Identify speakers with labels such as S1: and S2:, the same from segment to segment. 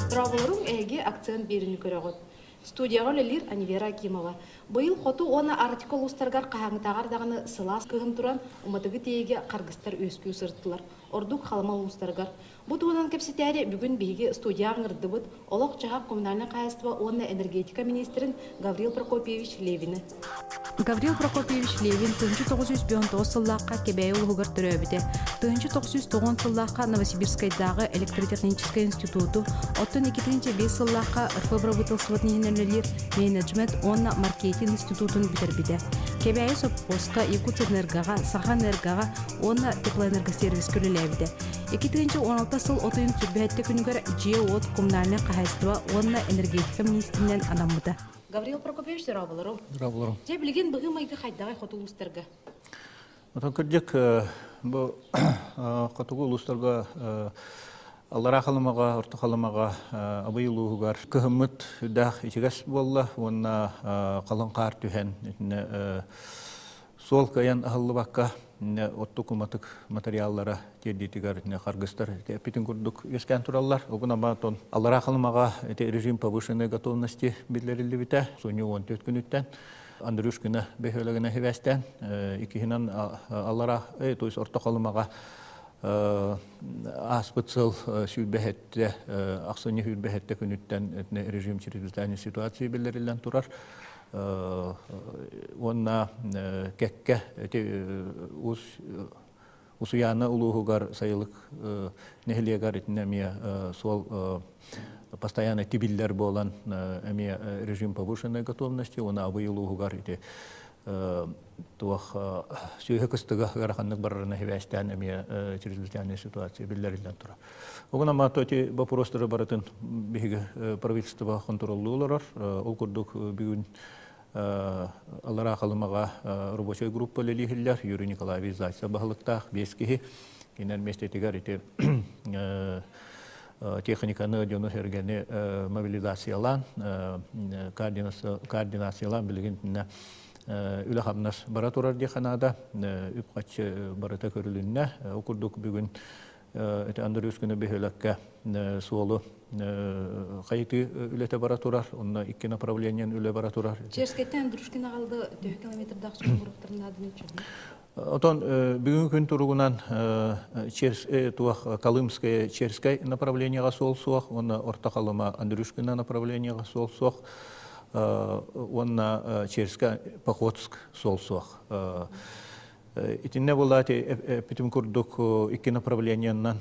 S1: Дорооболоруҥ эһиги акцент биэриини көрөҕүт. Студияҕа үлэлиир Анивера Акимова. Быйыл хоту уонна Арктика улуустарыгар хаһааҥҥытааҕар даҕаны сылаас кыһын туран, уматыгы тиэйиигэ харгыстар үөскүү сырыттылар. Ордук Халыма улуустарыгар. Бу туһунан кэпсэтээри бүгүн биһиги студияҕа ыҥырдыбыт олох-дьаһах коммунальнай хаһаайыстыба уонна энергетика миниистирин Гаврил Прокопьевич Левини.
S2: Гаврил Прокопьевич Левин 1959 сыллаахха Кэбээйи улууһугар төрөөбүтэ. 1990 сыллаахха Новосибирскайдааҕы электротехническай институту, оттон 2005 сыллаахха РФ бырабыыталыстыбатын иһинэн үлэлиир менеджмент уонна маркетинг институтун бүтэрбитэ. Кэбээйи сопхуоска, Якутэнергоҕа, Сахаэнергоҕа уонна Теплоэнергосервискэ үлэлээбитэ. 2016 сыл отуйун сүрбэһэттэ күнүгэр дьиэ-уот, коммунальнай хаһаайыстыба уонна энергетика миниистиринэн анаммыта.
S1: Гаврил Прокопьевич, дорооболору.
S3: Дорооболору.
S1: Дьэ, билигин быһыы-майгы хайдаҕай хоту улуустарга?
S3: Отон кырдьык, бу хотугу улуустарга Аллараа Халымаҕа, Орто Халымаҕа, Абый улууһугар кыһыммыт үрдээх ичигэс буолла уонна халыҥ хаар түһэн итиннэ суол кыайан аһыллыбакка оттук уматык материаллара тиэрдиитигэр харгыстар эппитин курдук үөскээн тураллар. Ол гынан баран Аллараа Халымаҕа ити режим повышенной готовности биллэриллибитэ. Сунньу 14 күнүттэн Андрюшкина бөһүөлэгинэ сибээстээн иккиһинэн Аллараа, то есть Орто Халымаҕа ааспыт сыл сүүрбэһэттэ ахсынньы сүүрбэһэттэ күнүттэн режим чрезвычайной ситуации биллэриллэн турар. Уонна кэккэ ити ус Усуйаана улууһугар сайылык нэһилиэгэр итиннэ эмиэ суол постоянно тибиллэр буолан эмиэ режим повышенной готовности уонна Абый улууһугар ити туох сүөһү кыстыга ыараханнык барарына сибээстээн эмиэ чрезвычайная ситуация биллэриллэн турар. Ол гынан ити боппуруостары барытын биһиги правительство хонтуруоллуу олорор. Ол курдук бүгүн Аллараа Халымаҕа рабочай группа үлэлииһиллэр. Юрий Николаевич Зайцев баһылыктаах биэс киһи. Кинилэр миэстэтигэр ити техниканы, дьону-сэргэни мобилизациялаан, координациялаан билигин үлэ-хамнас бара турар диэххэ наада. Үп-харчы барыта көрүлүннэ. Ол курдук бүгүн ити Андрюс күнү бөһүөлэккэ суолу хайытыы үлэтэ бара турар. Онно икки направлениен үлэ бара турар.
S1: Черскэйтэн Андрюшкин аҕалды төһө километрдаах суол буруктарын нааданы чөбү?
S3: Отон бүгүн күн туругунан туох Колымская Черскай направлениеға суол суох, уонна Орто Халыма Андрюшкина направлениеға суол суох, уонна Черскай Походск суол суох. Итиннэ буолаат эппитим курдук икки направлениеннан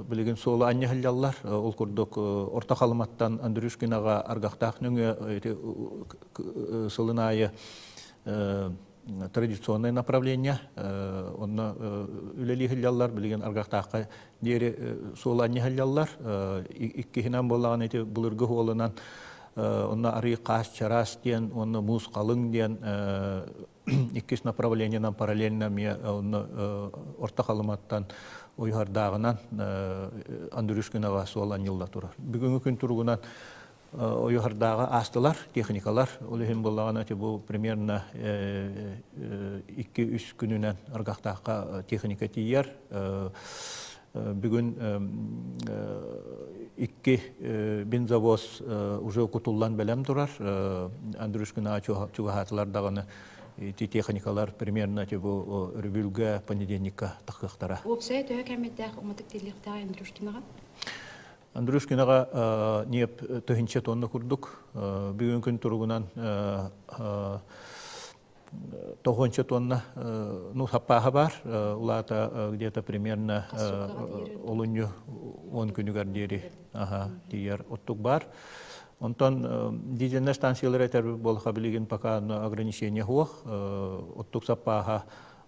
S3: билигин суолу анньыһыллаллар. Ол курдук Орто Халыматтан Андрюшкинаҕа аргахтаах нөҥүө сылын аайы традиционное направление онно үлэлииһиллаллар билигин аргахтаахха диэри суолу анньыһыллаллар. Иккиһинэн буоллаҕына ити былыргы суолунан онно арыы хаас чараас диэн уонна муус халыҥ диэн иккис направлениенан параллельно эмиэ онно Орто Халыматтан Уйуһардааҕынан Андрюшкинаҕа суол анньылла турар. Бүгүҥҥү күн туругунан Уйуһардааҕы аастылар техникалар. Ол иһин буоллаҕына ити бу примерно 2-3 күнүнэн Аргахтаахха техника тиийэр. Бүгүн икки бензовоз уже кутуллан бэлэм турар. Андрюшкинаҕа чугаһаатылар даҕаны ити техникалар примерно бу өрөбүлгэ понедельникка тахсыахтара.
S1: Уопсайа төһө кэмэттээх уматык тиэллиэхтээх Андрюшкинаҕа?
S3: Андрюшкинаҕа ньиэп тыһыынча тонна курдук. Бүгүн күн туругунан тоҕуонча тонна ну саппааһа баар улаата где-то примерно олунньу 10 күнүгэр диэри тиийэр оттук баар. Онтон дизельнай станциялар этэр буолха билигин пока ограничение суох оттук саппааһа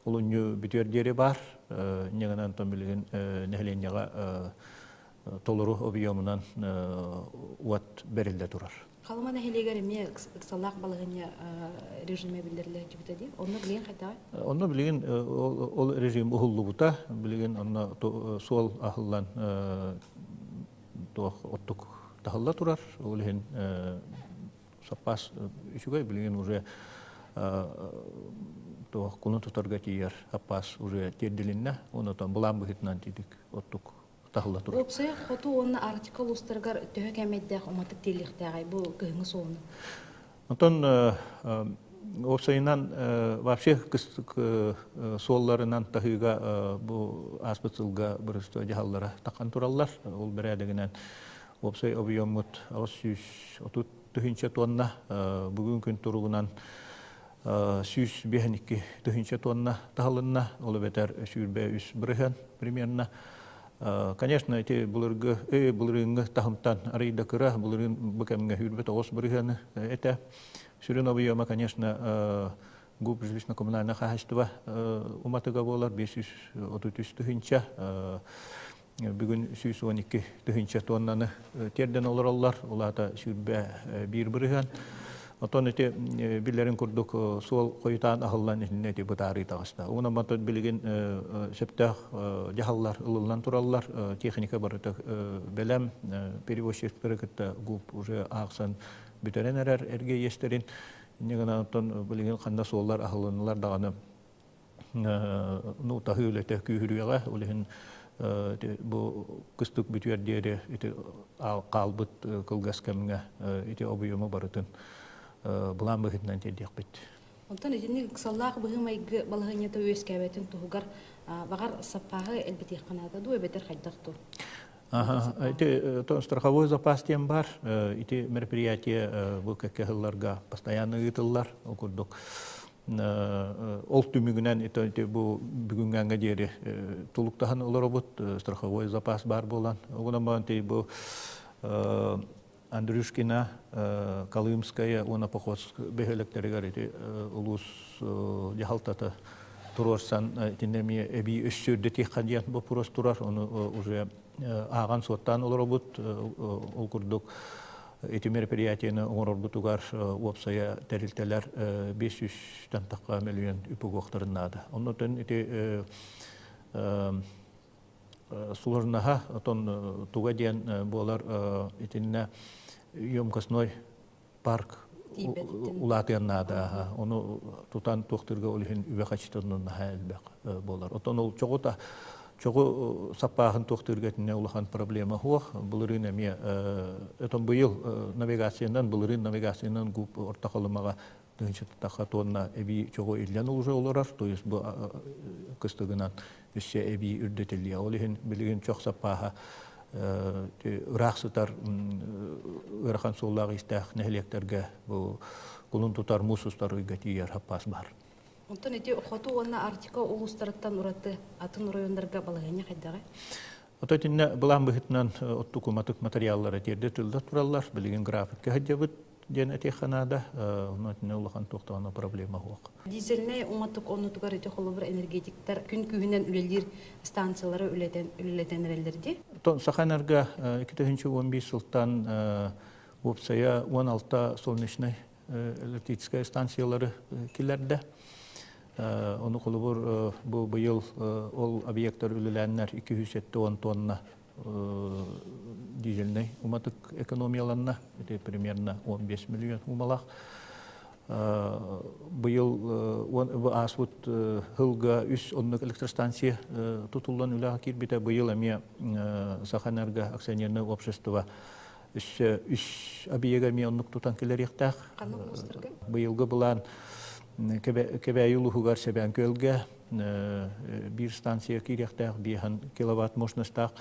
S3: олунньу бүтүөр диэри баар. Инньэ онтон билигин нэһилиэнньэҕэ толору объемунан уот бэриллэ турар.
S1: Халыма нэһилиэгэр эмиэ ыксалаах балаһыанньа режиме биллэриллэ сылдьыбыта дии. Онно билигин хайдаҕай?
S3: Онно билигин ол режим уһуллубута. Билигин онно суол аһыллан туох оттук таһылла турар. Ол иһин саппаас үчүгэй. Билигин уже Туох кулун тутарга тиийэр саппаас уже тиэрдилиннэ. Онотон былаан быһыытынан тиийдик оттук таһылла турар.
S1: Уопсайа хоту уонна Арктика улуустарыгар төһө кэмэйдээх уматык тиэлиэхтээҕэй бу кыһыҥҥы суолунан?
S3: Онтон уопсайынан вообще кыстык суолларынан таһыыга бу ааспыт сылга бырыстыа дьаһаллара тахан тураллар. Ол бэрээдэгинэн уопсай объеммут 830 тыһыынча тонна, бүгүн күн туругунан 152 тыһыынча тонна таһылынна, ол эбэтэр 23% примерно. Конечно, эти былыргы, былырыыҥҥы таһымтан арый да кыра, былырыын бу кэмҥэ 29 бырыһыаны этэ. Сүрүн объема, конечно, ГУП жилищно-коммунальное хаһайство уматыга буолар 533 тыһыынча. Бүгүн 112 тыһыынча тоннаны тиэрдэн олороллор, улаата 21 бырыһыан. Отон ити биллэрин курдук суол хойутаан аһыллан иһиннэ ити бытаарыы таҕыста. Уонна матон билигин сөптөөх дьаһаллар ылыллан тураллар, техника барыта бэлэм, перевозчиктары кытта ГУП уже аахсан бүтэрэн эрэр эргэ иэстэрин. Инньэ гынан оттон билигин ханна суоллар аһылыннылар даҕаны ну таһыы үлэтэ күүһүрүөҕэ, ол иһин бу кыстык бүтүөр диэри ити хаалбыт кылгас кэмҥэ ити объему барытын былаан быһыытынан тиэрдиэхпит.
S1: Онтон итинник ыксаллаах быһыы-майгы балаһыанньата үөскээбэтин туһугар баҕар саппааһы элбэтиэххэ наада дуу эбэтэр хайдах дуу?
S3: Ити страховой запас диэн бар. Ити мероприятие бу кэккэ сылларга постоянно ыытыллар. Ол курдук ол түмүгүнэн ити бу бүгүҥҥээҥҥэ диэри тулуктаһан олоробут, страховой запас баар буолан. Оҕунан баран бу Андрюшкина, Колымская уонна Походск бөһүөлэктэригэр ити улуус дьаһалтата туруорсан итиннэ эмиэ эбии өссө үрдэтиэххэ диэн боппуруос турар. Ону уже ааҕан суоттаан олоробут. Ол курдук ити мероприятиены оҥорорбутугар уопсайа тэрилтэлэр 500-тэн тахха мөлүйүөн үп угуохтарын наада. Оннотон ити сложноһа, отон туга диэн буолар итиннэ емкостной парк улаатыан наада. Ону тутан туохтырга ол иһин үбэ хачытын наһаа элбэх буолар. Отон ол чоҕута чоҕу саппааһын туохтыырга итиннэ улахан проблема суох. Былырыын эмиэ отон быйыл навигациянан былырыын навигациянан ГУП Орто Халымаҕа тыһыынча тонна эбии чоҕу иллэн уже олорор, то есть бу кыстыгынан өссө эбии үрдэтиллиэ. Ол иһин билигин чох саппааһа ыраах сытар ыарахан суоллаах истээх нэһилиэктэргэ бу кулун тутар муус устар ыйга тиийэр саппаас баар.
S1: Онтон ити Хоту уонна Арктика улуустарыттан ураты атын оройуоннарга балаһыанньа хайдаҕый?
S3: Ото итиннэ былаан быһыытынан оттук уматык материаллара тиэрдэ тылла тураллар. Билигин графикка сылдьабыт диэн этиэххэ наада. Онно итиннэ улахан туохтаҕына проблема суох.
S1: Дизельнэй уматык оннутугар ити холобур энергетиктар күн күүһүнэн үлэлиир станциялары үлэтэн үлэлэтэн эрэллэр дии.
S3: Сахаэнерго 2015 сылтан уопсайа 16 солнечнай электрическай станциялары киллэрдэ. Ону холобур бу быйыл ол объектар үлэлээннэр 270 тонна дизельнэй уматык экономияланна. Это примерно 15 миллион умалах. Быйыл ааспыт сылга үс оннук электростанция тутуллан үлэҕэ киирбитэ. Быйыл эмиэ Сахаэнерго акционерное общество Өссө үс объега эмиэ оннук тутан кэлэриэхтээх. Быйылгы былаан Кэбээйи улууһугар Сэбээн Күөлгэ биир станция киириэхтээх, 5 киловатт мощностаах.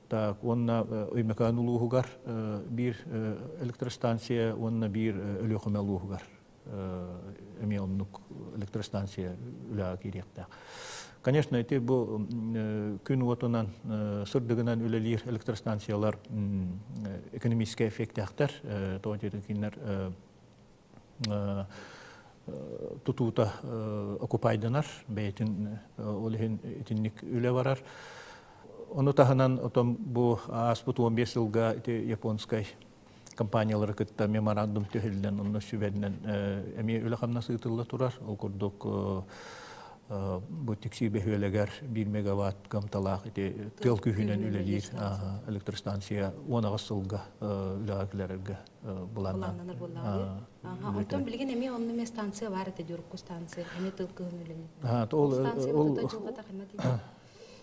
S3: Так, уонна Өймөкөөн улууһугар биир электростанция уонна биир Өлүөхүмэ улууһугар эмиэ оннук электростанция үлэҕэ киириэхтээх. Конечно, ити бу күн уотунан, сырдыгынан үлэлиир электростанциялар экономическай эффектээхтэр. Тоҕо диэтин кинилэр тутуута окупайданар, бэйэтин ол иһин итинник үлэ барар. Ону таһынан отон бу ааспыт 15 сылга ити японскай компаниялары кытта меморандум түһүллэн, онно сүбэннэн эмиэ үлэ-хамнас ыытылла турар. Ол курдук Бу Тиксии бөһүөлэгэр 1 мегаватт кыамталаах ити тыал күүһүнэн үлэлиир электростанция 18 сылга үлэҕэ киллэрэргэ
S1: былааннанар буоллаҕа. Онтон билигин эмиэ онно эмиэ станция баар этэ дьурукку станция эмиэ тыал күүһүн үлэлиир.
S3: Ол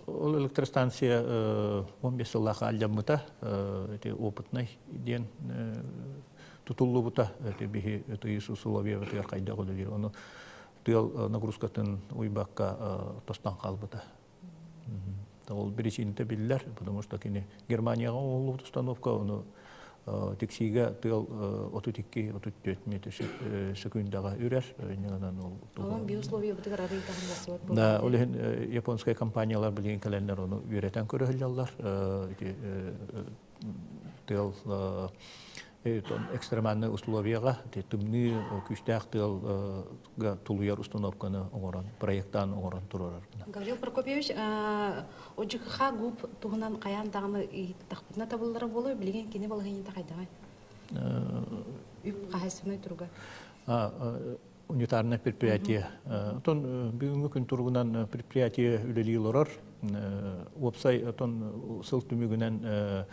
S3: ол электростанция 15 сыллаах алдьаммыта, ити опытный диэн тутуллубута, ити биһи тыйыс условиябытыгар хайдах үлэлиир, ону тыал нагрузкатын уйбакка тостон хаалбыта. Ол причината биллэр, потому что кини Германияҕа оҥоһуллубут установка, ону Тиксиигэ тыал 32-34 метр секундаҕа үрэр. Иннинэн
S1: ол Онон биоусловиябытыгар арый даҕаны барсыбат
S3: Да, ол иһин японскай компаниялар билигин кэлэннэр ону үөрэтэн көрө Ити тыал экстремальный условияҕа тымныы күүстээх тыалга тулуйар установканы оҥорон, проектаан оҥорон туруорар.
S1: Гаврил Прокопьевич, ОЖКХ ГУП туһунан хайаан даҕаны ыйыттахпытына табыллара буолуо, билигин кини балаһыанньата хайдаҕай? Үп хаһайсыбынай туруга.
S3: Унитарное предприятие. Отон бүгүҥҥү күн туругунан предприятие үлэлии олорор. Уопсай отон сыл түмүгүнэн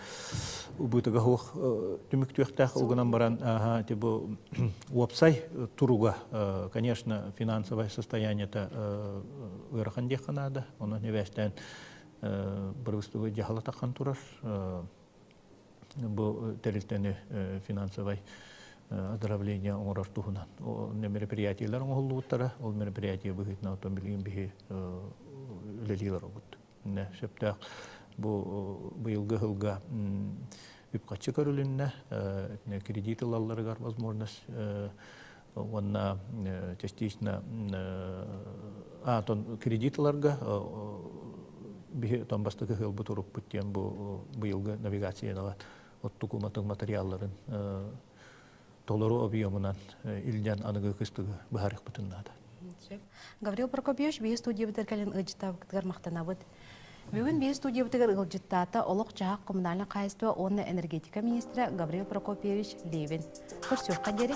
S3: убытыга суох түмүктүөхтээх угунан баран бу уопсай туруга, конечно, финансовое состояние-то ыарахан диэххэ наада. Онон эбээстээн бырабыстыбы дьаһала таххан турар. Бу тэрилтэни финансовай оздоровление оҥорор туһунан мероприятиелар оҥоһуллубуттара. Ол мероприятие быһыытынан отон билигин биһи үлэлии олоробут. Сөптөөх бу быйылгы сылга үп-харчы көрүлүннэ, кредит ылалларыгар возможность уонна частично атон кредит ыларга биһи отон бастакы сылбыт урукпут диэн бу быйылгы навигацияны оттук уматык материалларын толору объемунан илдьэн аныгы кыстыгы быһаарыахпытын наада.
S1: Гаврил Прокопьевич, биһи студиябытыгар кэлэн ыалдьыттаабыккытыгар махтанабыт. Бүгүн биһи студиябытыгар ыалдьыттаата олох-дьаһах коммунальнай хаһаайыстыба уонна энергетика министрэ Гаврил Прокопьевич Левин. Көрсүөххэ диэри.